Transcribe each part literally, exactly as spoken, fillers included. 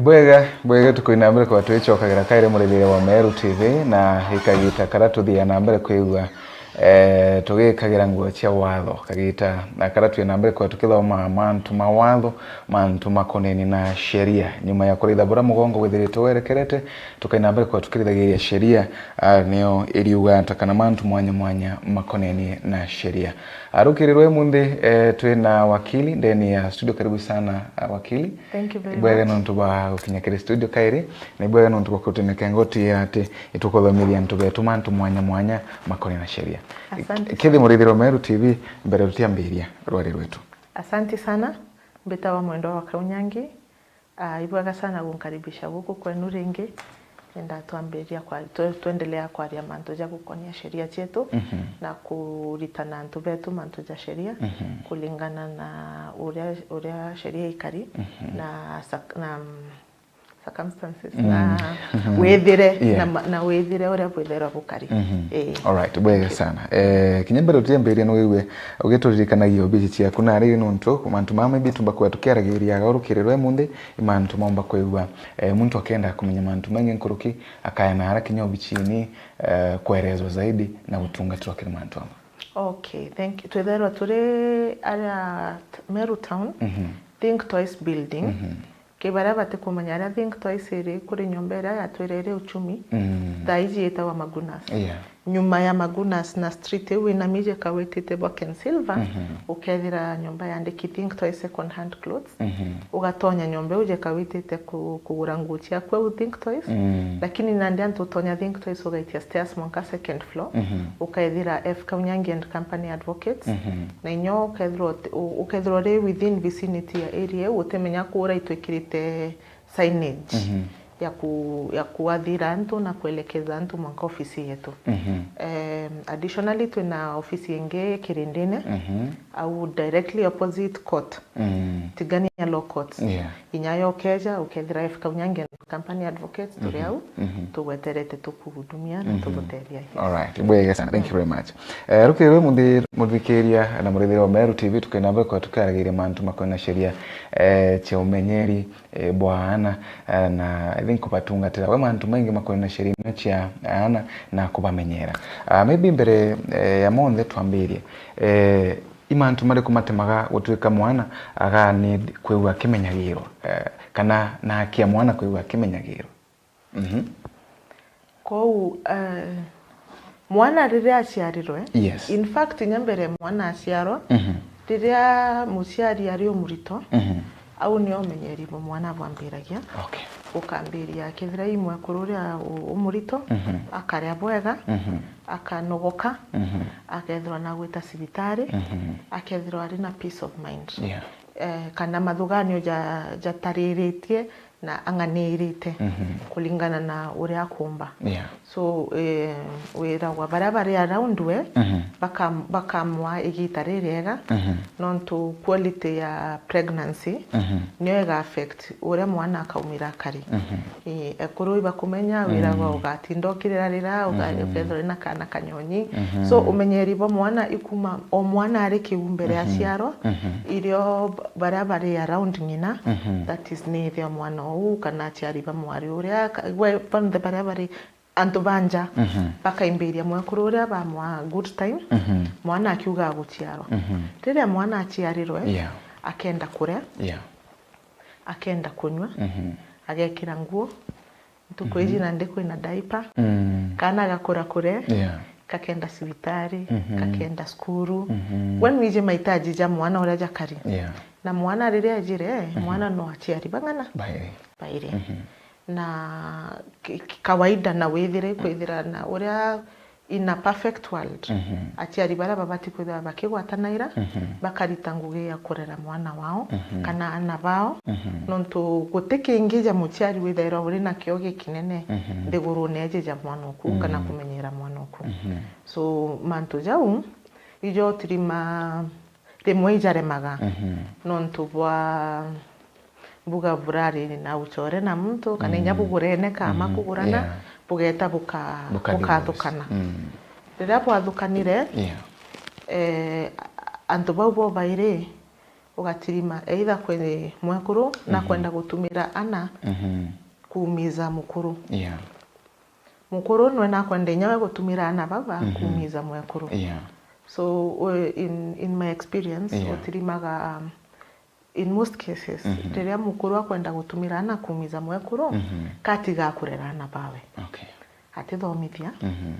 Bwega, bwega, tukwina mbere kwa twicokagira kairi murithiria wa Meru T V, na ikagita kara tuthia na mbere kwigua, eh, tugikagira nguo cia watho, kagita na kara twina mbere kwa tukithoma mantu ma watho, mantu makoneni na sheria. Nyuma ya kuritha bura mugongo withiritwe werekerete, tukaina mbere kwa tukirithagiria sheria, ah, niyo iriuga ata kana mantu mwanya mwanya makoneni na sheria. Arukirirwe munthi, eh, twina wakili ndeni ya studio. Karibu sana, ah, wakili. Thank you very Bwega much. Nontu bwa gukinya kiri studio kairi, na ibwega nontu bwa kutineka ngoti ya ati itukuthomithia antu betu mantu mwanya mwanya makoni na sheria. Asante Kithi sana. Murithiro Meru T V, mbere tutiambiria rwari rwetu. Asante sana. Mbitawa Mwendwa wa Kaunyangi. Ah, ibwega sana gunkaribisha guku kwenu ringi. Nenda twambiria kwa, twe-, twendelea kwaria mantu ja gukonia sheria cietu Mhm. na kuritana antu betu mantu ja sheria Mhm. kulingana na uria, uria sheria ikari Mhm. na sak-, na, mm, circumstances Mm. na withire Yeah. na ma-, na withire uria bwithairwa bukari. Mhm. Ii. Alright, bwega Thank you. sana. Eh, kinya mbere tutiambiria no wigue ugituririkanagia obici ciaku na riri nontu mantu mama maybe tumba kwea tukiaragiria aga urukirirwe munthi, i mantu momba kwigua. Eh, muntu akenda kumenya mantu maingi nkuruki, akaya na ara kinya obicini, eh, kwerezwa zaidi na gutungatirwa kiri mantu ama. Okay, thank you. Twithairwa turi aria t-, Meru Town, Mhm. Think Twice Building. Mhm. Ki baria batikumenya aria Think Twice iri, kuri nyomba iria yatwire iri Uchumi, Mm. thaa iji yitagwa Magunas. Yeah. Nyuma ya Magunas na street iu winamije kawitite Boken Silver, Mhm. ukethira nyomba yandiki Think Twice Second Hand Clothes. Mhm. Ugatonya nyomba iu jeka witite ku-, kugura nguo ciaku au Think Twice. Mm. Lakini nandi antu utonya Think Twice ugaitia stairs mwanka second floor. Mhm. Ukethira F Kaunyangi and Company Advocates. Mhm. Na inya ukethirwa uti-, u-, ukethirwa uri within vicinity ya area iu, utimenya kura itwikirite signage Mhm. ya ku-, ya kuathira antu na kuelekeza antu mwanka ofisi yetu. Mhm. Em, additionally, twina ofisi ingi Kirindine, Mhm. au directly opposite court, Mm. Tigania Law Courts. Yeah. Inya yo ukeja, ukethira F Kaunyangi and Company Advocates, turi Mhm. au, Mhm. tugweterete tukuhudumia na Mhm. tugutethia. Yes. Alright, bwega sana. Thank you very much. Eh, rukiri rwi munthi muthikiria na murithiria wa Meru T V, tukaina mbere kwa tukaragiria mantu makwena sheria, eh, cia umenyeri, eh, bwa aana, eh, na I think kubatungatira. We mantu maingi makwena sheria ino cia aana na kubamenyera. Ah, maybe mbere, eh, ya monthe twambirie, eh, i mantu mariku matemaga gutuika mwana aga need kwigua akimenyagirwa, eh, kana na aki ya mwana kwigua akimenyagirwa? Mhm. Kou, eh, mwana riria aciarirwe, Yes. in fact, inya mbere mwana aciarwa, Mhm. riria muciari ari umurito, Mhm. au nio umenyeri bwa mwana bwambiragia. Okay. Ukambiria kethira i mwekuru uria u-, umurito, Mhm. akaria bwega, Mhm. akanogoka, Mhm. akethirwa na gwita cibitari, Mhm. akethirwa ari na peace of mind. Yeah. Eh, kana mathuganio ja-, jatariritie na ang'anirite Mhm. kulingana na uria akumba. Yeah. So, eh, wiragwa baria bari around we, Mhm. bakam-, bakamwa igita ririega, Mhm. nontu quality ya pregnancy Mhm. nio iga affect uria mwana akaumira akari. Mhm. Ii, ekuru ibakumenya, wiragwa Mhm. ugatinda ukirira rira, uga-, Mhm. ukethirwa wina kana kanyonyi. Mhm. So, umenyeri bwa mwana ikuma, o mwana ari kiu mbere Mhm. aciarwa, Mhm. irio b-, baria bari around ng'ina, Mhm. that is, ni ithe wa mwana uu, kana aciari ba mwari uria, ka-, we, bonthe baria bari antu ba nja, Mhm. bakaimbiria mwekuru uria bamwa good time, Mhm. mwana akiuga aguciarwa. Mhm. Riria mwana aciarirwe, Yeah. akenda kuria, Yeah. akenda kunywa, Mhm. agekira nguo. Ntuku Mhm. iji nandi kwina diaper, Mm. kana gakura kure, Yeah. kakenda cibitari, Mhm. kakenda cukuru. Mhm. We nwiji mahitaji ja mwana uria jakari. Yeah. Na mwana riria ejire, Mhm. mwana no aciari bang'ana? Bairi. Bairi. Mhm. Na ki-, ki-, kawaida na withire kwithira na uria in a perfect world, Mhm. aciari baria babati kwithirwa bakigwatanaira, Mhm. bakarita ngugi ya kurera mwana wao, Mhm. kana aana bao, Mhm. nontu guti kingi ja muciari withairwa uri nakio gikinene Mhm. nthigurune eji ja mwana oku, kana Mhm. kumenyera mwana oku. Mhm. So, mantu jau, ijo tirima rimwe ijaremaga, Mhm. nontu bwa mbuga burari na uchore na muntu, kana inya Mm. bugurene kama Mhm. kugurana, Yeah. bugeta buka-, Buka bukathukana. Divorce. Mm. Riria bwathukanire, Yeah. eh, a-, antu bau bo bairi, ugatirima either kwi mwekuru na Mhm. kwenda gutumira ana Mhm. kuumiza mukuru. Yeah. Mukuru nwe nakwenda inya we gutumira ana baba Mhm. kuumiza mwekuru. Yeah. So, uh, in, in my experience, Yeah. utirimaga, um, in most cases, Mhm. riria mukuru akwenda gutumira ana kuumiza mwekuru, Mhm. katiga kurera ana bawe. Okay. Atithomithia, Mhm.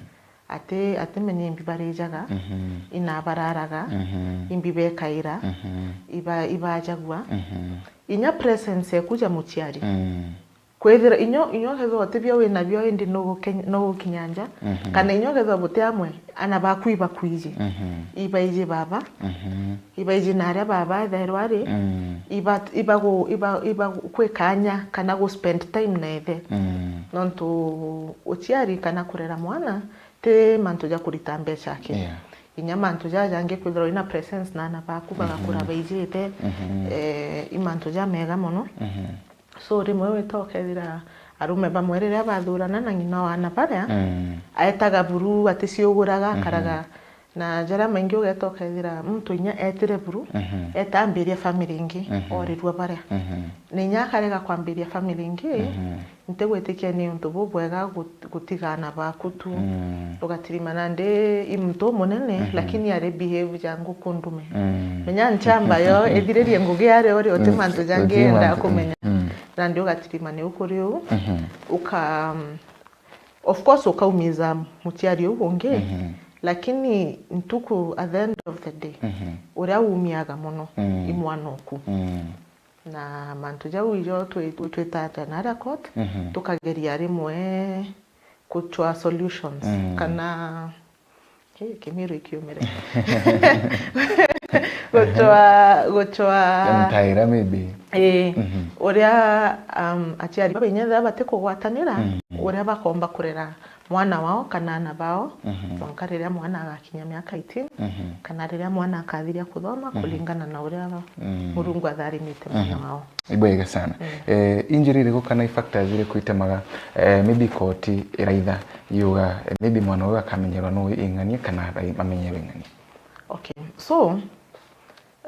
ati, atimenye imbi barijaga, Mhm. ina bararaga, Mhm. imbi bekaira, Mhm. iba, ibajagua. Mhm. Inya presence eku ja muciari. Mm. Kwithira inyo, inyo kethirwa ti bio wina bio indi nugukinya nja, Mhm. kana inyo kethirwa buti amwe, ana baku ibakwiji. Mhm. Ibaiji baba, Mhm. ibaiji na aria baba ethairwa ari, Mm. iba, iba gu, iba, iba kwi kanya kana gu spend time na ithe. Mm. Nontu uciari kana kurera mwana, ti mantu ja kurita mbeca aki. Yeah. Inya mantu jaja jangi kwithirwa wina presence na ana baku bagakura Mhm. baijite, Mhm. eh, i mantu jamega mono. Mhm. So, rimwe wita ukethira arume bamwe riria bathurana na ng'ina wa ana baria, Mm. aetaga buru aticiuguraga, Mhm. akaraga. Na jaria maingi ugeta ukethira muntu inya etire buru, Mhm. eta ambiria family ingi, Mhm. orirua baria. Mhm. Na inya akarega kwambiria family ingi, Mhm. ntigwitikia ni untu bubwega gut-, gutiga ana baku tu. Mm. Ugatirima nandi i muntu umunene, Mhm. lakini ari behave ja nguku ndume. Mm. Menya nchamba yo, ithiririe ngugi aria uri, uti Mm, mantu jangi uti yendaa mantu, mm, kumenya. Mm. Nandi ugatirima ni ukuri uu, Mhm. uka, um, of course ukaumiza muciari uu ungi, Mhm. lakini ntuku at the end of the day, Mhm. uria umiaga mono Mm. i mwana oku. Mm. Na mantu jau ijo twi-, twi-, twitaja naria court, Mhm. tukageria rimwe gucwa solutions, Mm. kana, ki-, Kimiru ikiumire. Gucwa, gucwa Mtaira maybe. Ii, Mhm. uria, um, aciari baba inya ethira bati kugwatanira, Mm. uria bakomba kurera mwana wao kana ana bao, Mhm. mwanka riria mwana agakinya miaka eighteen, Mhm. kana riria mwana akathiria kuthoma, Mhm. kuringana na uria Mm. Murungu atharimite mwana Mhm. wao. Ibwega sana. Mm. Eh, injury iriku kana i factors iriku itemaga, eh, maybe koti iraitha yuga, eh, maybe mwana uyu akamenyerwa nu ing'ania kana arai-, amenyerwe ing'ania? Okay. So,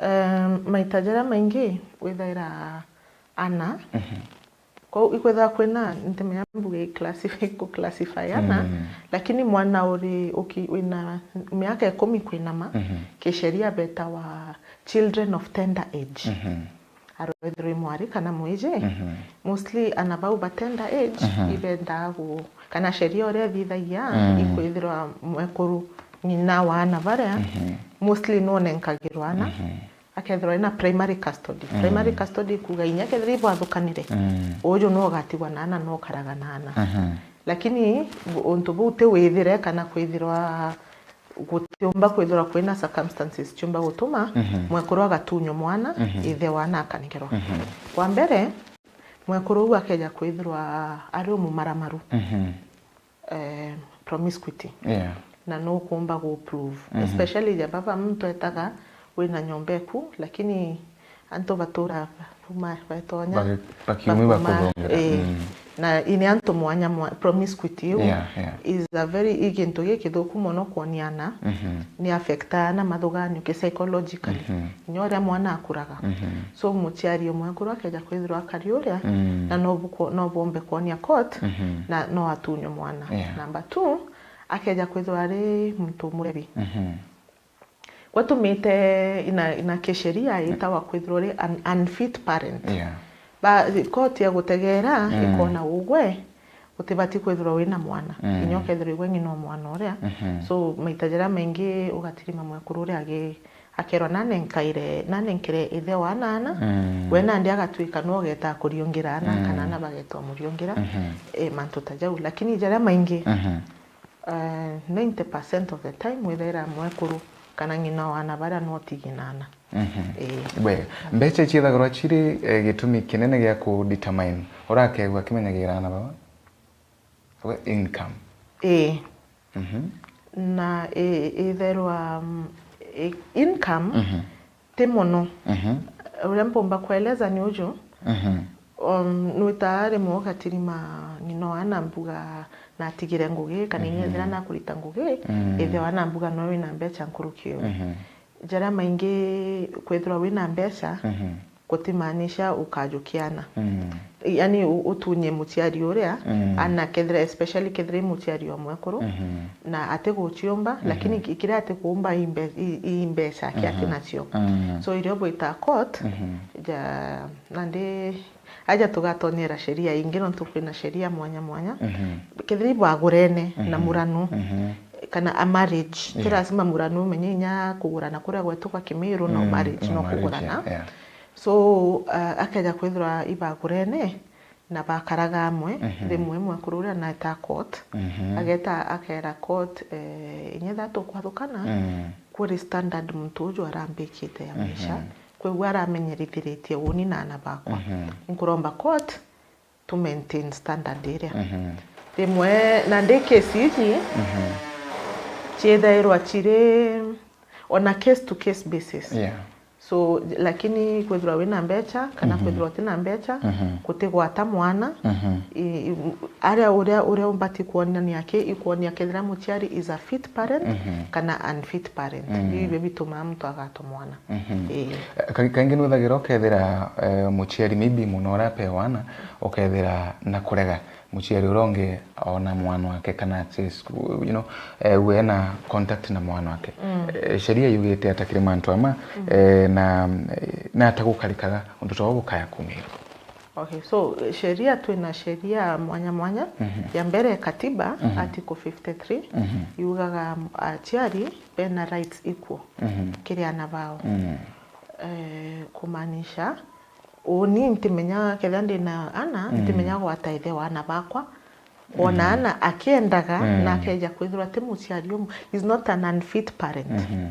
um, maita jaria maingi withaira ana, Mhm. Kwou ikwethirwa kwina, ntimenya mbuge classify, ku classify ana, Mm. lakini mwana uri uki-, wina miaka ikumi kwinama, Mhm. kisheria betawa children of tender age. Mhm. Arwethirwe mwari kana mwiji, Mhm. mostly ana bau ba tender age, Mhm. ibendaa gu-, kana sheria uria ithithagia, Mm. ikwithirwa mwekuru ng'ina wa ana baria, Mhm. mostly nwonenkagirwa ana. Mhm. Akethirwa ena primary custody. Mm. Primary custody kuuga inya kethira ibwathukanire, Mm. uju no ugatigwa na ana, no ukaraga na ana. Mhm. Lakini bu-, untu buu ti withire kana kwithirwa gutiumba kwithirwa kwina circumstances ciumba gutuma Mhm. mwekuru agatunywa mwana, Mhm. ithe wa ana akanenkerwa. Mhm. Kwa mbere, mwekuru uu akeja kwithirwa ari umumaramaru. Mhm. Eh, promiscuity. Yeah. Na no ukumba gu prove. Mhm. Especially ja baba muntu etaga wina nyomba eku, lakini antu batura kuma betonya. Baki-, bakiumia bakuma, bakuthongera. Eh, Mm. na ini antu mwanya mwa-, promiscuity iu Yeah, yeah. is a very, i gintu gikithuku mono kwoniana. Mhm. Ni affectaa na mathuganio ki psychologically. Mhm. Inya uria mwana akuraga. Mhm. So, muciari umwe kuru akeja kwithirwa akari uria, Mm. na no buko-, no bumbe kwonia court, Mhm. na no atunywe mwana. Yeah. Number two, akeja kwithirwa ari muntu murebi. Mhm. Gwatumite ina, ina kisheria itawa kwithirwa uri an unfit parent. Yeah. Ba, court ya gutegera Mm. ikona ugwe, utibati kwithirwa wina mwana. Mm. Inya ukethirwa igwe ng'ina o mwana uria. Mhm. So, maita jaria maingi ugatirima mwekuru uria agi-, akerwa nanenkaire, nanenkere ithe wa ana ana, Mm. we nandi agatuika no ugeta kuriungira ana, Mm. kana ana bageta umuriungira. Mhm. E, mantu ta jau. Lakini jaria maingi, Mhm. eh, ninety percent of the time withaira mwekuru kana ng'ina wa ana baria no tigi na ana. Mhm. Ii. Bwega. Mbeca iciithagirwa ciri, eh, gitumi kinene gia ku determine urakegua akimenyagira ana baba? We income. Ii. Mhm. Na i-, itherwa, mm, i-, income Mhm. ti mono. Mhm. Uria mpumba kueleza ni uju, Mhm. um, nwitaa rimwe ugatirima ng'ina wa ana mbuga natigire ngugi, kana inya ethira Mhm. nakurita ngugi, Mm. ithe wa ana mbuga nowe wina mbeca nkuruki uyu. Mhm. Jaria maingi kwithirwa wina mbeca, Mhm. gutimaanisha ukajukiana. Mm. Yani u- utunye muciari uria, Mm. ana kethira, especially kethira i muciari o mwekuru, Mhm. na atiguciumba, lakini ki- kiria atikuumba i mbe- i- i mbeca ake ati Mhm. nacio. Mm. So irio bwita court, Mhm. ja, nandi aja tugatonyera sheria ingi, nontu kwina sheria mwanya mwanya. Mhm. Kethira ibwagurene na Mhm. muranu, Mhm. kana a marriage, ti Yeah. lazima muranu umenye inya kugurana kuria gwetu kwa Kimiru no Mm, marriage, no no marriage, kugurana. yeah, yeah. So, uh, akeja kwithirwa ibagurene na bakaraga amwe, Mhm. rimwe mwekuru uria naeta court, Mhm. ageta akera court, eh, inya ethira tukwathukana, Mm. kuri standard muntu uju arambikite ya maisha, Mhm. kwigua aramenyerithiritie uni na ana bakwa. Mhm. Nkuromba court to maintain standard iria. Mhm. Rimwe, nandi case iji, Mhm. ciithairwa ciri on a case to case basis. Yeah. So, lakini kwithirwa wina mbeca, kana Mhm. kwithirwa utina mbeca, Mhm. gutigwata mwana. Mhm. I- i- aria uria, uria umbati kuonania ki, ikwonia kethira muciari is a fit parent, Mhm. kana unfit parent. Mhm. Biu ibio bitumaa muntu agata mwana. Mhm. Ii. Eh, ka- kaingi nwithagira ukethira, eh, muciari maybe muna uria apewa ana, ukethira na kurega muciari uria ungi ona mwana wake, kana at least, you know, eh, we ena contact na mwana wake. Mm. Eh, sheria yugite ata kiri mantu ama, Mm. eh, na, eh, na ata gukarikaga untu ta uu bukaya kumira? Okay, so, eh, sheria, twina sheria mwanya mwanya. Mhm. Ya mbere, katiba, Mhm. article fifty-three, Mhm. yugaga, mm, aciari bena rights equal Mhm. kiri ana bao. Mhm. Eh, kumaanisha, uni ntimenya kethira ndina ana, Mm. ntimenya gwata ithe wa ana bakwa, kwona Mm. ana akiendaga, Mm. na akeja kwithirwa ati muciari umu, is not an unfit parent. Mhm.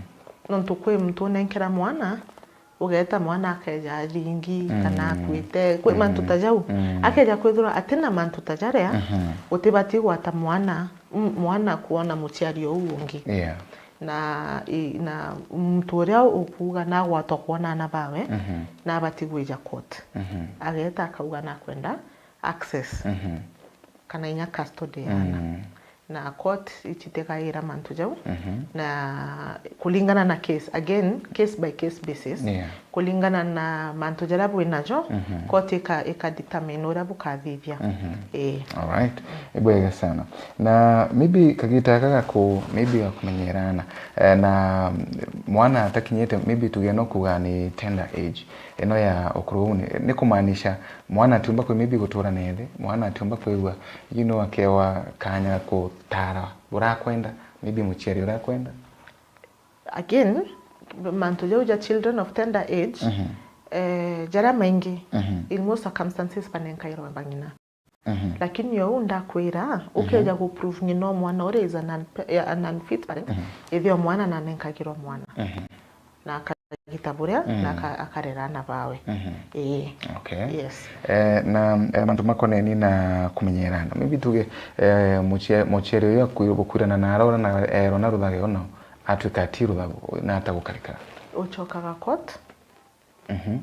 Nontu kwi muntu unenkera mwana, ugeta mwana akeja aringi, Mm. kana akuite, kwi Mm. mantu ta jau. Mm. Akeja kwithirwa atina mantu ta jaria, Mhm. utibati gwata mwana, m- mwana kwona muciari uu ungi. Yeah. Na, i- na muntu uria ukuuga nagwatwa kwona ana bawe, Mhm. nabati gwija court. Mhm. Ageta akauga nakwenda access, Mhm. kana inya custody ya ana. Mm. Na court icitigaira mantu jau, Mhm. na kulingana na case, again, case by case basis, Yeah. kulingana na mantu jaria bwinajo, Mhm. court ika, ika determine uria bukathithia. Mhm. Ii. Alright. Ibwega sana. Na maybe kagita aka gaku, maybe gakumenyera ana, eh, na mwana atakinyite, maybe tuge no kuga ni tender age, ino ya ukuru uu ni, ni kumaanisha mwana atiumba kwi maybe gutura na ithe, mwana atiumba kwigua, you know, akewa kanya gutara burakwenda, maybe muciari urakwenda? Again, mantu jau ja children of tender age, Mhm. eh, jaria maingi, Mhm. in most circumstances banenkairwa bang'ina. Mhm. Lakini ou ndakwira, Mhm. ukeja gu prove ng'ina o mwana uria is an unpe- eh, an unfit parent, Mhm. ithio mwana nanenkagirwa mwana. Mhm. Na akagita buria, Mhm. na aka- akarera ana bawe. Mhm. Ii. Okay. Yes. Eh, na, eh, mantu makoneni na kumenyerana. Maybe tuge, eh, mucie- muciari uyu akwi- bukwirana na arora na erwa na ruthage uno, atwika ati ruthagu, na atagukarika. Ucokaga court. Mhm.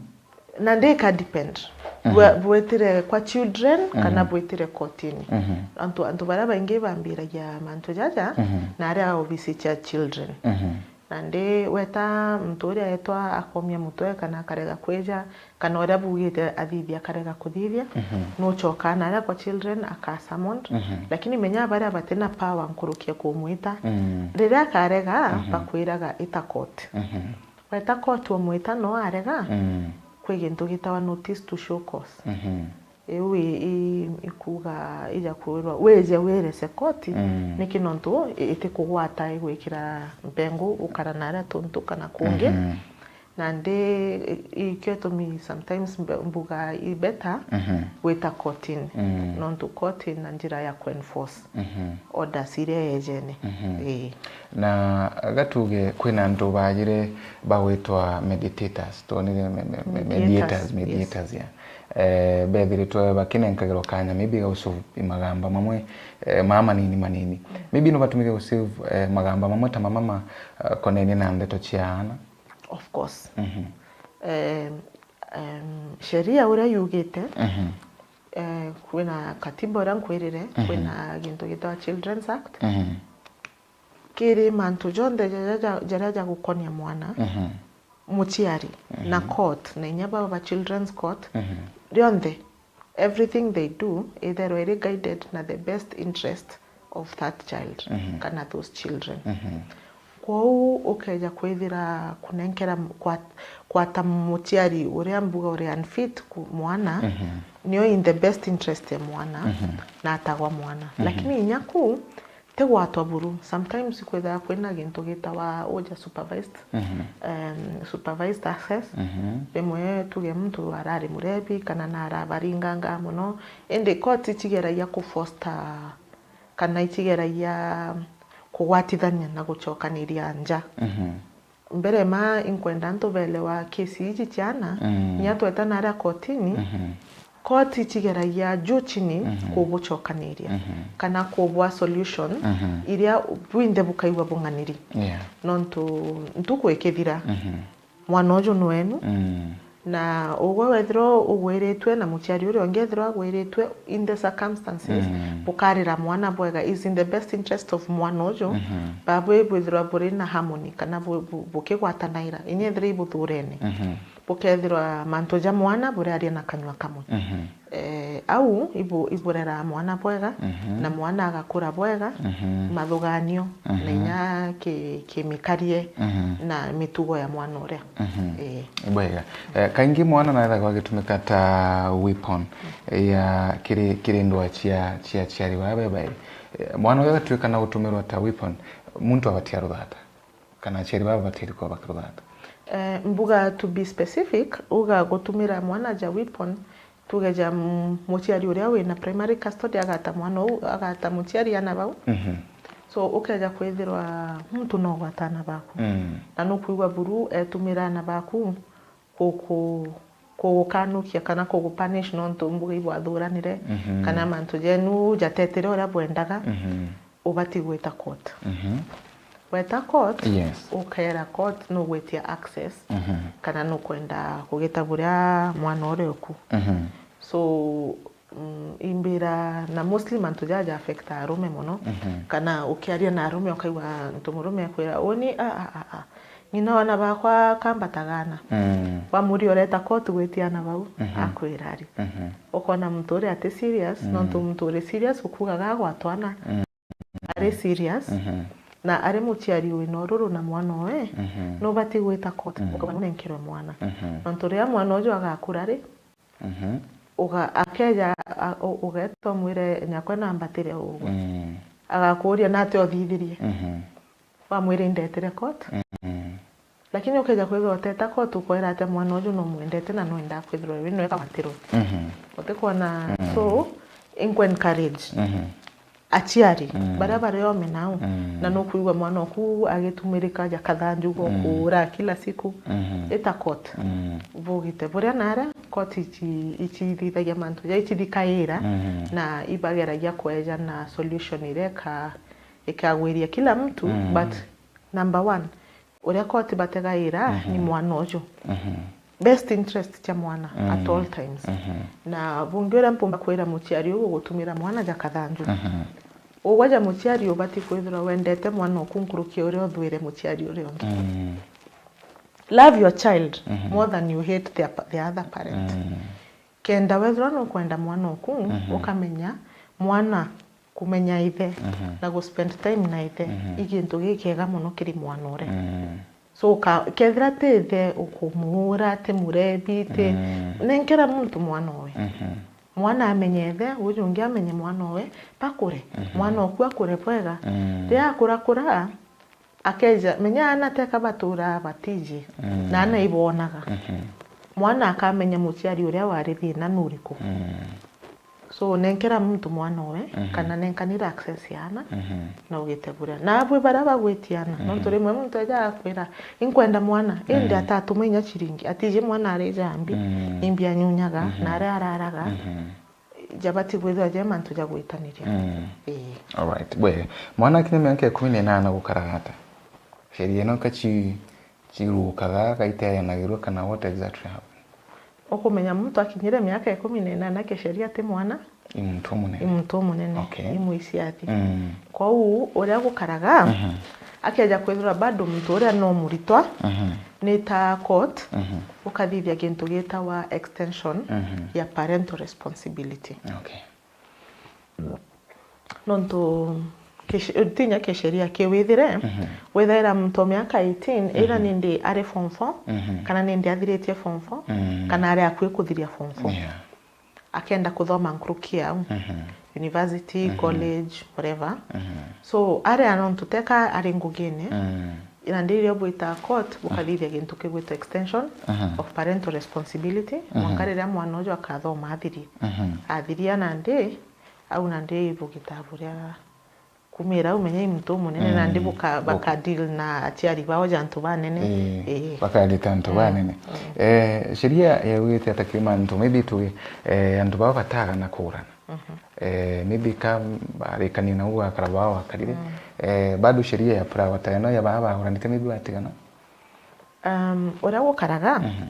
Na ndi ika depend. Mhm. Bwe- bwitire kwa children kana Mhm. bwitire kotini. Mhm. Antu, antu baria baingi bambiragia mantu jaja, Mhm. na aria obisi cia children. Mhm. Nandi weta muntu uria etwa akomia mutwe kana akarega kwija, kana uria bugite athithia akarega kuthithia, Mhm. nucokaa naria kwa children aka summoned. Mhm. Lakini menya baria batina power nkuruki ya kumwita, Mm. riria akarega, Mhm. bakwiraga ita court. Mhm. Weta court umwita no arega, Mm. kwi gintu gitawa notice to show cause. Mhm. Iu i- i- ikuga ija kwirwa wije wirese koti, Mm. niki nontu i- itikugwata igwikira mpengu ukara naria tuntu kana kungi. Mhm. Nandi i- ikio itumi sometimes mbe- mbuga i better Mhm. gwita kotini. Mm. Nontu koti ina njira ya kuenforce Mhm. orders iria yejene. Mhm. Ii. Na gatuge kwina antu bajire bagwitwa meditators, twonire me- me- me- mediators, Mediators, yes. mediators, yeah. Eh, bethiritwe bakinenkagirwa kanya maybe ga usolve magamba mamwe, eh, maa manini manini. Maybe no batumike gusolve, eh, magamba mamwe ta mama ma, eh, konenie na ndeto cia ana. Of course. Mhm. Em, em, sheria uria yugite, Mhm. eh, kwina katiba uria nkwirire, Mhm. kwina gintu gitawa Children's Act. Mhm. kiri mantu jonthe jaria ja-, jaria jagukonia mwana, mhm, muciari, na, mhm, court, na inya baba ba children's court, mhm, rionthe, everything they do, itherwe iri guided na the best interest of that child, mhm, kana those children. Mhm. Kwou ukeja kwithira kunenkera m-, kwa-, kwata muciari uria mbuga uri unfit ku-, mwana, mhm, nio in the best interest ya mwana, mhm, na atagwa mwana. Mhm. Lakini inya ku, ti gwatwa buru. Sometimes kwithaga kwina gintu gitawa uja supervised, mhm, um, supervised access. Mhm. Rimwe tuge muntu arari murebi kana na arabaringanga mono, indi court icigeragia ku foster kana icigeragia kugwatithania na gucokaniria nja. Mhm. Mbere ma inkwenda antu belewa kesi iji ciana, mm, inya tweta naria kotini, mhm, koti icigeragia juu chini, mhm, kubucokaniria, mhm, kana kubwa solution, mhm, iria bwinthe bukaigua bung'aniri. Yeah. Nontu ntuku ikithira, mhm, mwana uju ni wenu, mm, na ugwe wethirwa ugwiritwe na muciari uria ungi ethirwa agwiritwe, in the circumstances, mm, bukarira mwana bwega, is in the best interest of mwana uju, mhm, babwi bwithirwa buri na harmony kana bu-, bu-, bukigwatanaira, inya ethirwa ibuthurene, mhm, bukethirwa mantu ja mwana buraria na kanyua kamwe. Mhm. Eh, au ibu-, ibureraa mwana bwega, mhm, na mwana agakura bwega, mhm, mathuganio, mhm, na inya ki-, kimikarie, mhm, na mitugo ya mwana uria. Mhm. Eh. Bwega. Eh, kaingi mwana naethagwa agitumika ta weapon ya kiri, kiri ndwaa cia, cia aciari baa bebairi. Eh, mwana uyu agatuika na gutumirwa ta weapon, muntu abatia ruthata? Kana aciari baba batiri kuba bakiruthata? Eh, mbuga to be specific, uga gutumira mwana ja weapon, tuge ja mu-, muciari uria wina primary custody agata mwana uu, agata muciari ana bau. Mhm. So, ukeja kwithirwa muntu no gwata ana baku. Mm. Na nukwigua buru etumira ana baku kuku-, kugukanukia kana kugupunish nontu mbuga ibwathuranire, mhm, kana mantu jenu jatetire uria bwendaga. Mhm. Ubati gwita court. Mhm. Weta court, yes, ukera court nugwitia access, mhm, kana nukwenda kugita buria mwana uria uku. Mhm. So, mm, imbira, na mostly mantu jaja affect arume mono, mhm, kana ukiaria na arume ukaigua ntu murume akwira, "Uni, a, a, a, a. Ng'ina wana bakwa kambatagana." Mm. Wamuria ureta court gwitia ana bau, mhm, akwira ari. Mhm. Ukona muntu uria ati serious, mm, nontu muntu uri serious ukugaga agwatwana. Mm. Ari serious, mhm, na ari muciari wina ururu na mwana oe, mhm, nubati gwita court, mhm, ukauga nunenkerwe mwana. Mhm. Nontu riria mwana uju agakura ri, mhm, uga-, akeja, a-, u-, ugeeta umwire, "Nyakwe nambatire ugwe." Mm. Agakuria, "Nati uthithirie?" Mhm. Wamwira, "Indetire court." Mm. Lakini ukeja kwithirwa uteta court, ukwira ati mwana uju numwendete na nwendaa kwithirwa wi nwe kagwatirwe. Mhm. Utikwona? Mm. So, inkuencourage, mhm, aciari, mm, baria bari ome nau, mm, na nukwigua mwana oku agitumirika ja kathanju go, mm, kuura kila siku, mhm, ita court. Mm. Bugite buria naria court ici-, icithithagia mantu ja icithikaira, mhm, na ibageragia kweja na solution iria ika-, ikagwiria kila mtu, mm, but number one, uria koti bategaira, mhm, ni mwana uju. Mhm. Best interest cia mwana, mm, at all times. Mhm. Na bungi uria mpumba kwira muciari uyu gutumira mwana ja kathanju. Mhm. Ugwe ja muciari ubati kwithirwa wendete mwana oku nkuruki ya uria uthwire muciari uria ungi. Mm. Love your child, mhm, more than you hate their pa-, the other parent. Mm. Kenda wethirwa nukwenda mwana oku, mhm, ukamenya mwana kumenya ithe, mhm, na gu spend time na ithe, mhm, i gintu gikiega mono kiri mwana uria. Mm. So, ka-, kethira ti ithe ukumuura, ti murebi, ti, mm, nenkera muntu mwana owe. Mhm. Mwana amenye ithe, uju ungi amenye mwana owe, bakure. Mhm. Mwana oku akure bwega. Mm. Riria akura kura, akeja, menya aana teka baturaa batiji, mm, na aana ibonaga. Mhm. Mwana akamenya muciari uria wari thina nuriku. Mm. So, nenkera muntu mwana owe, mhm, kana nenkanira access ya aana, mhm, na ugite buria. Na abwi baria bagwitia aana, mhm, nontu rimwe muntu eja akwira, "Inkwenda mwana," indi, mm, atatuma inya ciringi, atiji mwana ari jambi, mm, imbi anyunyaga, mhm, na aria araraga. Mhm. Jabati kwithirwa je mantu ja gwitaniria. Mm. Ii. Alright. Bwe, mwana akinya miaka ikumi na inana gukaraga ata? Sheria ino ka ci-, cirukaga, gaiteanagirwa kana what exactly happened? Ukumenya muntu akinyire miaka ikumi na inana kisheria ti mwana, i muntu umunene. I muntu umunene. Okay. I mwiciathi. Mm. Kwou uria gukaraga, mhm, Akeja kwithirwa bado muntu uria no muritwa, Mhm. ni ta court, Mhm. ukathithia gintu gitawa extension Mhm. ya parental responsibility. Okay. Nontu kish- tinya kisheria kiwithire, Mhm. withaira muntu wa miaka eighteen, either Mhm. nindi ari form four, Mhm. kana nindi athiritie form four, Mhm. kana ari akui kuthiria form four. Yeah. Akenda kuthoma nkuruki au. Mhm. University, Mhm. college, whatever. Mhm. So, ari antu teka ari ngugine, Mhm. na ndi irio bwita court, bukathithia gintu kigwitwa extension Mhm. of parental responsibility, Mhm. mwanka riria mwana uju akathoma athirie. Mhm. Athiria nandi, au nandi ibugita buria kumira au menya i muntu umunene, Mm. nandi buka, Buk- baka deal na aciari bao ja antu banene. Eh, Eh. bakarita antu Mm. banene. Mm. Eh, sheria yaugite ata kiuma antu, maybe tuge, eh, antu bao batagana kugurana. Mhm. Eh, maybe ka barikania nau gwakara bao wakarire. Eh, bado sheria ya apply wata eno ya baa baguranite maybe batigana? Um, uria gukaraga, Mhm.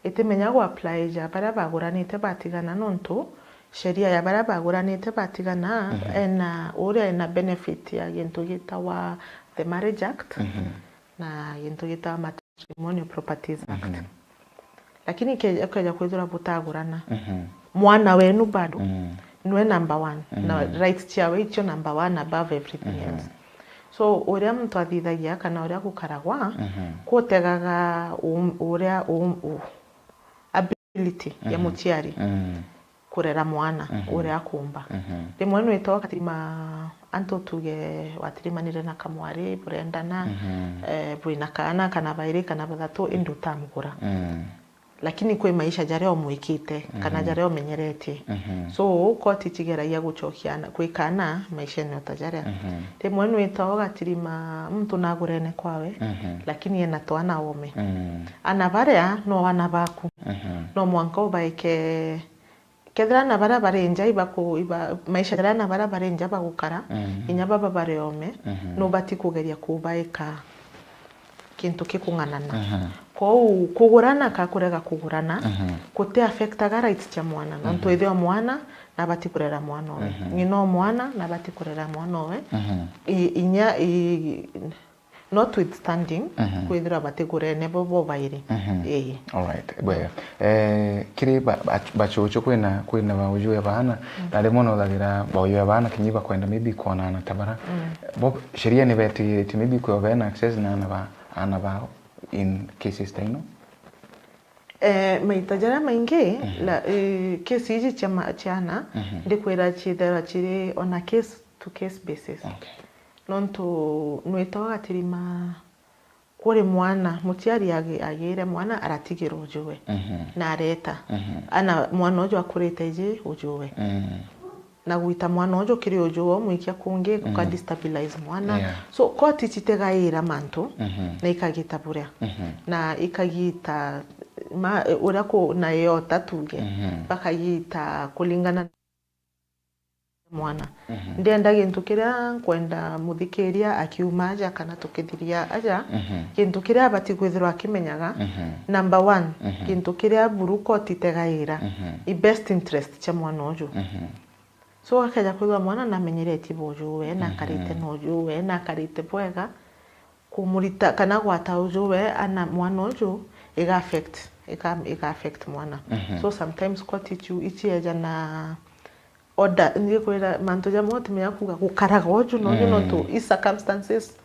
itimenya gu apply ja baria baguranite batigana, nontu sheria ya baria baguranite batigana, Mhm. ena, uria ena benefit ya gintu gitawa the Marriage Act, Mhm. na gintu gitawa Matrimonial Properties Act. Mhm. Lakini ke-, ukeja kwithirwa butagurana, Mhm. mwana wenu bado Mhm. nwe number one, na Mhm. rights ciawe icio number one above everything Mhm. else. So, uria muntu athithagia kana uria gukaragwa, Mhm. kutegaga um-, uria um-, u-, ability ya Mhm. muciari Mhm. kurera mwana Mhm. uria akumba. Mhm. Rimwe nwitaga ugatirima antu tuge watirimanire na kamwari, burendana, Mhm. eh, bwina kaana kana bairi kana bathatu, indi utamugura. Mhm. Lakini kwi maisha jaria umwikite, kana Mhm. jaria umenyeretie. Mhm. So, koti cigeragia gucokia na, kwi kaana maishene o ta jaria. Mhm. Rimwe nwitaga ugatirima muntu nagurene kwawe, Mhm. lakini ena twana ome. Mhm. Ana baria no ana baku. Mhm. No mwanka ubaike, kethira ana baria bari nja ibaku-, iba-, maisha jaria ana baria bari nja bagukara, Mhm. inya baba bari ome, Mhm. nubati kugeria kubaika kintu kikung'anana. Mhm. Kwou kugurana ka kurega kugurana, Mhm. guti affectaga rights cia mwana. Nontu Mhm. ithe o mwana nabati kurera mwana owe. Mhm. Ng'ina o mwana nabati kurera mwana owe. Mhm. I-, inya i-, notwithstanding, Mhm. kwithirwa batigurene bo, bo bairi. Mhm. Ii. Alright, bwega. Eh, kiri ba-, ba-, bacucu kwina, kwina baujue baana, na rimwe nothagira baujue baana kinyi bakwenda maybe kwonana ta bara. Bo, sheria ni betigitie maybe kwio bena access na ana ba, ana bao in cases ta ino? Eh, maita jaria maingi, la, eh, case iji cia ma-, ciana, Mhm. ndikwira ciithirwa ciri on a case to case basis. Okay. Nontu nwitaga ugatirima kuri mwana, muciari agi-, agiire mwana aratigirwa ujuwe, Mhm. na areta. Mhm. Ana mwana uju akurite iji ujuwe. Mhm. Na gwita mwana uju kiri ujuwe umwikia kungi, guka Mhm. destabilize mwana. Yeah. So, koti citegaira mantu, Mhm. na ikagita buria. Mhm. Na ikagita ma, uria ku, na yota tuge. Mhm. Bakagita kulingana mwana. Mhm. Ndienda gintu kiria nkwenda muthikiria akiuma aja kana tukithiria aja, Mhm. gintu kiria abati kwithirwa akimenyaga, Mhm. number one, Mhm. gintu kiria buru koti itegaira, Mhm. i best interest cia mwana uju. Mhm. So, akeja kwithirwa mwana namenyeretie bwa ujuwe, na akarite Mhm. na ujuwe, na akarite bwega, kumurita kana gwata ujuwe, ana mwana uju, iga affect, iga, iga affect mwana. Mhm. So, sometimes koti ici, icieja na order, ndikwira mantu jamwe utimenya kuga gukaraga uju na uju, Mm. nontu i circumstances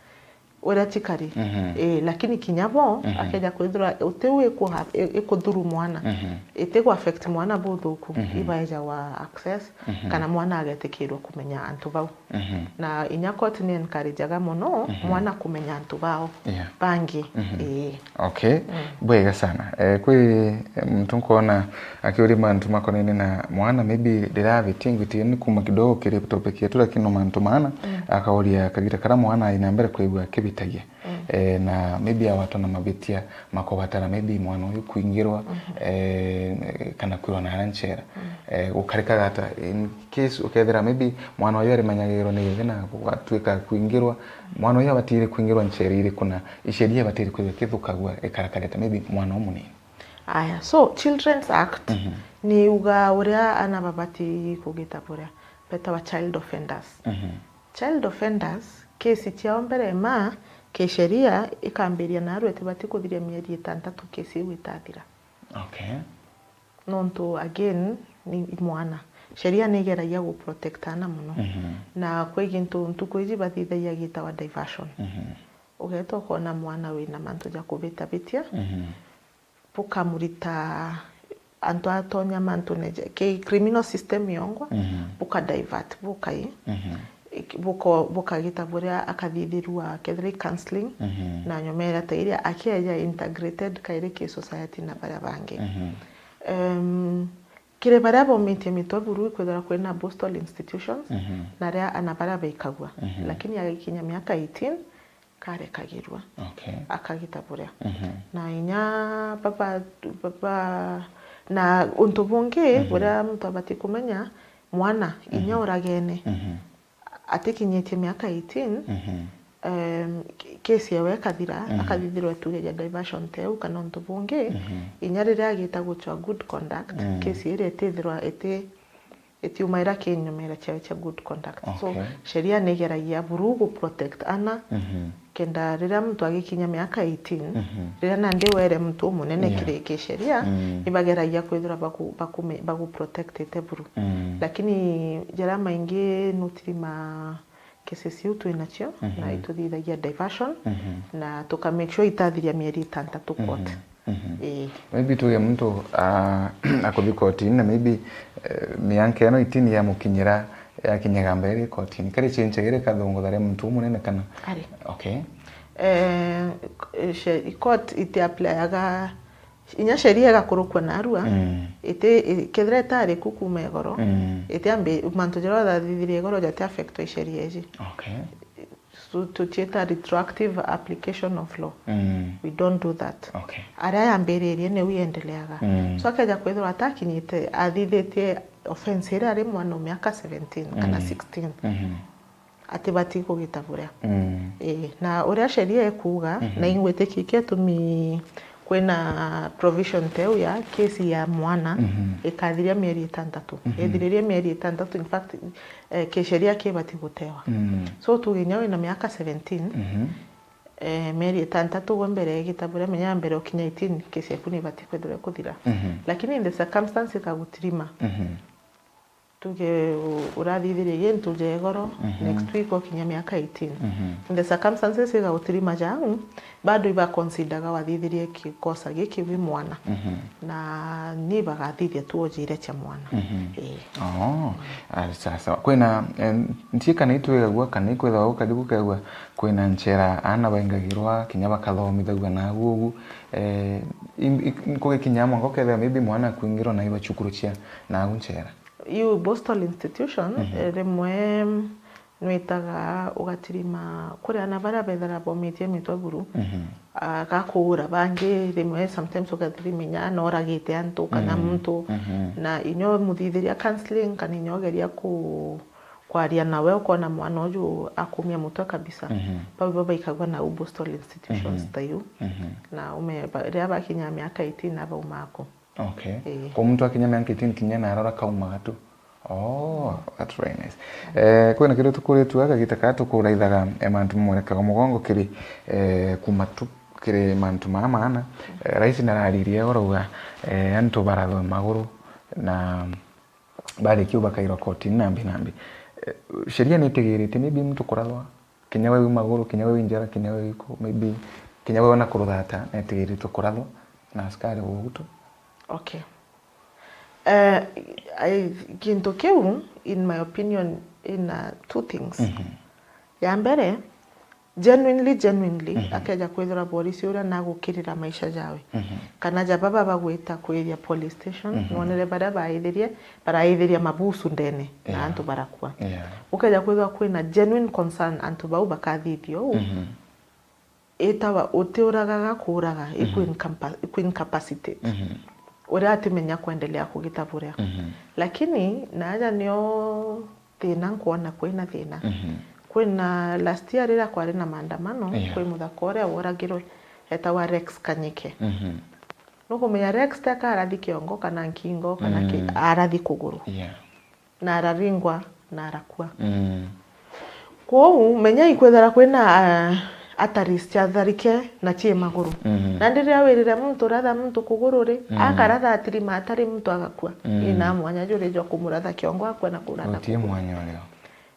uria cikari. Mhm. Eh, lakini kinya bo, Mhm. akeja kwithirwa uti u ikuha-, i-, ikuthuru mwana. Mhm. Iti gu affect mwana buthuku, mhm, ibaeja wa access, mhm, kana mwana agetikirwa kumenya antu bau. Mhm. Na inya court ni encourageaga mono, mhm, mwana kumenya antu bao, yeah, bangi. Mhm. Ii. Okay. Mm. Bwega sana. Eh, kwi, eh, muntu nkwona akiuria mantu makonene na mwana, maybe ndirabitingwitie ni kuma kidogo kiri topic yetu, lakini no mantu maana, mm, akauria kagira kara mwana aina mbere kwigua akibitagia. Mm. Eh, na maybe awatwa na mabitia makobatara maybe mwana uyu kuingirwa, mhm, eh, kana kwirwa na ara nchera. Mm. Eh, gukarikaga ata in case ukethira maybe mwana uyu arimenyagirwo ni githe na gwatuika kuingirwa, mwana uyu abatire kuingirwa nchera iriku na iceria ibatire kwithirwa ikithukagua ikarakara ata maybe mwana umunini? Aya, so Children's Act, mhm, ni uga uria ana babati kugita buria betawa child offenders. Mhm. Child offenders, Kesi ciao mbere ma kisheria ikambiria narua itibati kuthiria mieri itantatu kesi iu itathira. Okay. Nontu again ni mwana. Sheria ni igeragia gu protect ana mono. Mhm. Na kwi gintu ntuku iji bathithagia gitawa diversion. Mhm. Ugeeta ukona mwana wina mantu ja kubitabitia, mhm, bukamurita antu atonya mantune ja, ki criminal system yongwa, mhm, buka divert, bukai, mhm, ik-, buko-, bukagita buria akathithirua kethira i counseling, mhm, na nyuma iria ta iria akeeja integrated kairi ki society na baria bangi. Mhm. Em, kiri baria bomitie mitwe buru ikwithirwa kwina bostal institutions, mhm, na aria ana baria baikagua. Mhm. Lakini agikinya miaka eighteen, karekagirua. Okay. Akagita buria. Mhm. Na inya baba, baba, na untu bungi, mhm, buria muntu abati kumenya, mwana, inya, mhm, uragene, mhm, atikinyitie miaka eighteen, mhm, em, k-, kesi yawe ikathira, mhm, akathithirwa tuge ja diversion teu kana untu bungi, mhm, inya riria agita guchwa good conduct, mm, kesi iria itithirwa iti itiumaira kinyumira ciawe cia good conduct. So, okay, sheria ni igeragia buru gu protect ana, mhm, kenda riria muntu agikinya miaka eighteen, mhm, riria nandi were muntu umunene, yeah, kiri kisheria, mm, ibageragia kwithirwa baku-, bakume-, bagu protectete buru. Mm. Lakini jaria maingi nutirima cases iu twinacio, mhm, na ituthithagia diversion, mhm, na tuka make sure itathiria mieri itantatu court. Mhm. Mhm. Ii. Maybe tuge muntu, ah, akuthi kotini na maybe, eh, mianka ino itini yamukinyira, yakinyaga mbere kotini. Kari change gere kathungutha ria muntu umunene kana? Ari. Okay. Eh, she-, court iti applyaga, inya sheria igakurukua narua, mm, iti, i-, kethira itari ku kuma igoro, mm, iti ambi, mantu jaria uthithirie igoro jati affectwa i sheria iji. Okay. Tu-, tuciita retroactive application of law. Mm. We don't do that. Okay. Aria yambiririe niu iendeleaga. Mm. So akeja kwithirwa atakinyite, athithitie offence iria ari mwana o miaka seventeen kana, mm, sixteen, mhm, atibati kugita buria. Mm. Ii, na uria sheria ikuuga, mhm, na ingwitikia ikio itumi kwina provision teu ya kesi ya mwana, mhm, ikathiria mieri itantatu. Mhm. Ithiririe mieri itantatu, in fact, eh, kisheria kibati gutewa. Mm. So tuge inya wina miaka seventeen, mhm, eh, mieri itantatu gwe mbere igita buria, menya mbere ukinya eighteen, kesi yaku nibati kwithirwa ikuthira. Mhm. Lakini in the circumstance ikagutirima. Mhm. Tuge u-, urathithirie gintu ja igoro, mhm, next week okinya miaka eighteen. Mhm. In the circumstances igagutirima jau, bado ibaconsideraga wathithirie gikosa giki wi mwana. Mhm. Na ni bagathithia tu ojire cha mwana. Mhm. Ii. Oh, ah, sawa sawa. Kwina, eh, ntie kana itwigagua kana ikwithagwa gukathi gukegua kwina nchera ana baingagirwa, kinya bakathomithagua nagu ugu. Eh, im-, ik-, kugikinya mwanka ukethira maybe mwana akwingirwa na iba cukuru cia nagu nchera. Iu Boston Institution, mhm, eh, rimwe nwitaga ugatirima kuri ana baria bethira bomitie mitwe buru, mhm, ah, gakuura bangi rimwe sometimes ugatirima inya noragite antu kana, mhm, muntu, mhm, na inya umuthithiria counseling kana inya ugeria ku-, kwaria nawe ukona mwana uju akumia mutwe kabisa. Mhm. Bau ibo baikagua nau Boston Institutions, mhm, ta iu. Mhm. Na ume-, ba-, riria bakinya miaka eighteen abauma aku. Okay. Ii. Kwa muntu akinya miaka eighteen kinya narora kaumaga tu. Oh, that's very nice. Eh, kwina kiria tukuritue aka gita kaa tukuraithaga, eh, mantu mamwerekaga mugongo kiri, eh, kuma tu kiri mantu maa maana. Eh, rais nararirie igoro uga, eh, antu barathwe maguru na barikia u bakairwa kotini nambi nambi. Eh, sheria nitigirite maybe muntu kurathwa kinya we wi maguru, kinya we wi njara, kinya we wi ku, maybe kinya we ona kuruthata netigiritwe kurathwa na askari ugutu. Okay. Eh, I, gintu kiu, in my opinion, ina two things. Mhm. Ya mbere, genuinely, genuinely, mhm, akeja kwithirwa borisi uria nagukirira maisha jawe. Mhm. Kana ja baba bagwita kwithia police station, mhm, nwonere baria baithirie, baraithiria mabusu ndene na, yeah, antu barakua. Yeah. Ukeja kwithirwa kwina genuine concern antu bau bakathithio uu, mhm, itawa utiuragaga kuuraga, mhm, iku incapa-, iku incapacitate. Mhm. Uria atimenya kwendelea kugita buria. Mhm. Lakini naaja nio thina nkwona kwina thina. Mhm. Kwina last year riria kwari na maandamano, yeah, kwi muthaka uria woragirwe etawa Rex Kanyike. Mhm. Nukumenya Rex teka arathi kiongo kana nkingo kana ki-, mm, arathi kuguru. Yeah. Na araringwa na arakua. Mm. Kwou menya ikwithira kwina, ah, arteries cia tharike na cia maguru. Mhm. Na riria wirire muntu uratha muntu kuguru ri, Mm. akaratha atirima atari muntu agakua. Mm. Ina mwanya juri jwa kumuratha kiongo akua na kuratha Guti kuguru. Mwanya urio.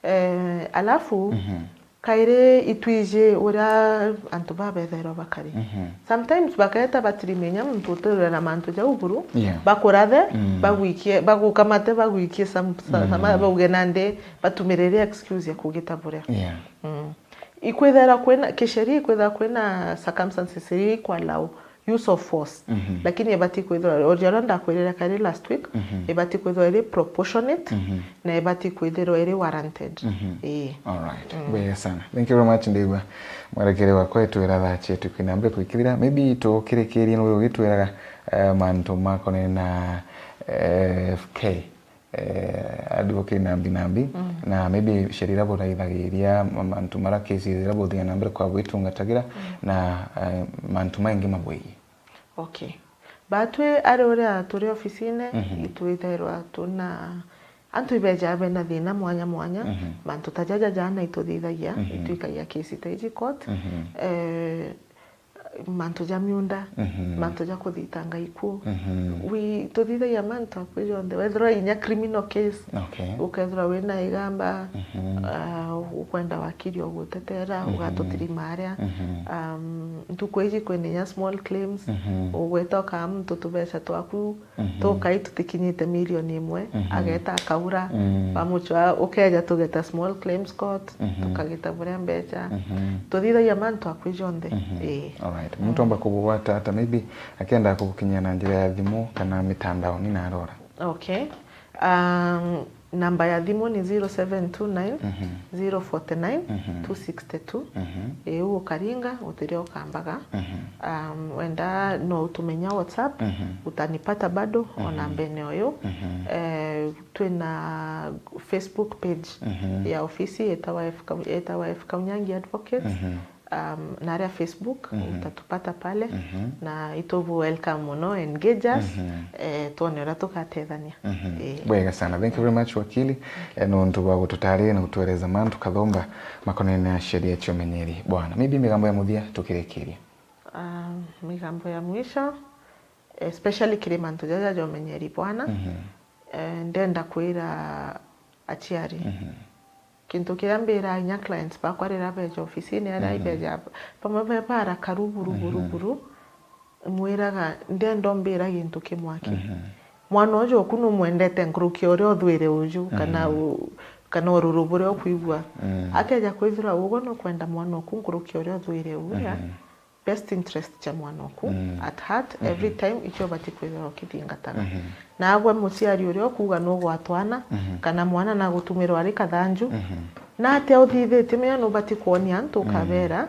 Eh, alafu, Mhm. kairi itwiji uria antu babethairwa bakari. Mhm. Sometimes baketa batirimenya muntu uturire na mantu jau buru, Yeah. bakurathe, Mm. bagwikie, bagukamate, bagwikie some, some, Mhm. bauge nandi, batumirire excuse ya kugita buria. Yeah. Mm. Ikwithira kwina, kisheria ikwithira kwina circumstances iria ikwalau use of force. Mhm. Lakini ibati kwithirwa, o uria ndakwirire kari last week, Mhm. ibati kwithirwa iri proportionate, Mhm. na ibati kwithirwa iri warranted. Mhm. Ii. All right. Mm. Bwega sana. Thank you very much, ndigua. Mwerekere wakwa itwira thaa cietu kwina mbere kwikirira. Maybe tukirikirie niwe ugitwiraga, eh, mantu makonene na, eh, F K. Eh, advocate nambi nambi, Mm. na maybe sheria iria buraithagiria, ma-, mantu mara cases iria buthiaga na mbere kwa bwitungatagira, Mm. na, eh, mantu maingi mabwigi. Okay. Batwi ari uria turi ofisine, Mhm. itwithairwa tuna antu ibeja bena thina mwanya mwanya, Mhm. mantu ta jaja jana ituthithagia, Mhm. itwikagia case ta iji court. Mhm. Eh, mantu ja miunda, Mhm. mantu ja kuthitanga ikuu. Mhm. Wi-, tuthithagia mantu akui jonthe. Wethirwa inya criminal case, Okay. ukethirwa wina igamba, Mhm. ah, ukwenda wakiri ugutetera, Mhm. ugatutirima aria. Mhm. Um, ntuku iji kwina inya small claims, Mhm. ugweta ukaa muntu tubeca twaku, Mhm. tukai tutikinyite milioni imwe, Mhm. ageta akaura, Mm. bamucwa, ukeja tugeta small claims court, Mhm. tukagita buria mbeca. Mhm. Tuthithagia mantu akui jonthe. Mhm. Ii. All right. Muntu omba kubugwata ata, maybe akenda kubukinyia na njira ya thimu kana mitandaoni na arora? Okay. Um, namba ya thimu ni zero seven two nine, Mhm. zero forty nine, Mhm. two sixty two. Mhm. Iu ukaringa, utiria ukambaga. Mhm. Um, wenda no utumenya WhatsApp, Mhm. utanipata bado, Mhm. ona mbene uyu. Mhm. Eh, twina Facebook page Mhm. ya ofisi, etawa F K, etawa F K Unyangi Advocates. Mhm. Um, na aria Facebook, Mhm. utatupata pale, Mhm. na itubu welcome muno, engage us, Mhm. eh, twone uria tugatethania. Mhm. Eh. Bwega sana. Thank you very much, wakili, eh, nontu bwa gututariria na gutuereza mantu kathomba makonene na sheria cia umenyeri bwana. Maybe migambo ya muthia tukirikiria. Ah, migambo ya mwisho, especially kiri mantu jaja ja umenyeri bwana, Mhm. eh, ndenda kwira aciari. Mhm. Kintu kiria mbira inya clients bakwa riria beja ofisine, aria Mhm. ibeja bamwe be barakaru buru, buru, Mhm. buru, mwiraga, ndenda umbira gintu kimwe aki. Mhm. Mwana uju oku numwendete nkuruki ya uria uthwire uju, kana Mhm. u-, kana ururu buria ukwigua. Mm. Akeja kwithirwa uguo nukwenda mwana oku nkuruki ya uria uthwire uria, Mhm. best interest cia mwana oku Mm. at heart, Mhm. every time ikio ubati kwithirwa ukithingataga. Mhm. Nagwe muciari uria ukuuga nugwatwana, Mhm. kana mwana nagutumirwa ari kathanju, Mhm. natia uthithitie, menya nubati kwonia antu Mm. ukabera,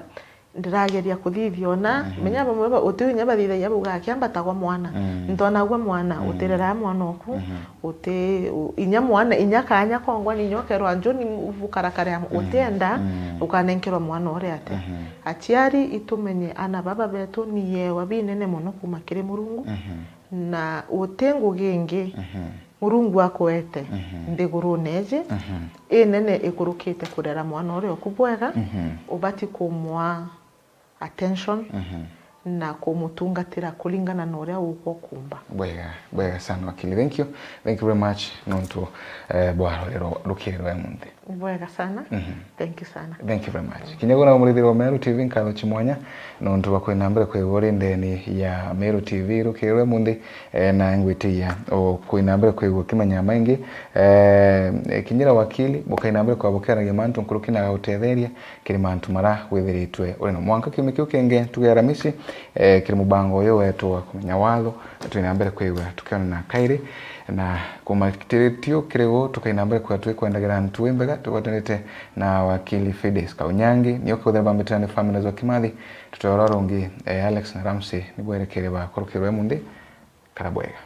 ndirageria kuthithia ona, Mhm. menya bamwe ba-, uti inya bathithagia bauga, "Akiambatagwa mwana." Mm. Ntonagua mwana, Mm. utireraa mwana oku, Mhm. uti, u-, inya mwana, inya kanya kongwa, ni inya ukerwa, "Njoni bukarakare am-," Mm. utienda, Mm. ukanenkerwa mwana uria ate. Mhm. Aciari, itumenye ana baba betu ni yewa binene mono kuma kiri Murungu, Mhm. na uti ngugi ingi Mhm. Murungu akwete Mhm. nthigurune iji Mhm. inene ikurukite kurera mwana uria oku bwega, Mhm. ubati kumwa attention Mhm. na kumutungatira kuringana na uria ugwa ukumba. Bwega, bwega sana wakili. Thank you. Thank you very much nontu, eh, bwa ruriro rukiri rwa munthi. Bwega sana. Mhm. Thank you sana. Thank you very much. Kinya guna murithirwa Meru T V nkatho chimwanya nontu bwa kwina mbere kwigua uri ndeni ya Meru T V rukiri rwa munthi, eh, na ngwitiria o kwina mbere kwigua kimenya maingi, eh, kinyira wakili, bukaina mbere kwa bukeragia mantu nkuruki na gutetheria kiri mantu mara withiritwe uri na mwanka kiumia kiu kingi, tuge Aramisi, eh, kiri mubango uyu wetu wa kumenya watho, twina mbere kwigua tukiona na kairi, na kumatiritio kiri uu, tukaina mbere kwigua twikwendagira ntu imbega, tugwatanite na wakili Fides Kaunyangi, ni ukigutha bambitira ni Family wa Kimathi, tutora rungi, eh, Alex na Ramsey, ni bwerekere ba kurukirwe munthi, kara bwega.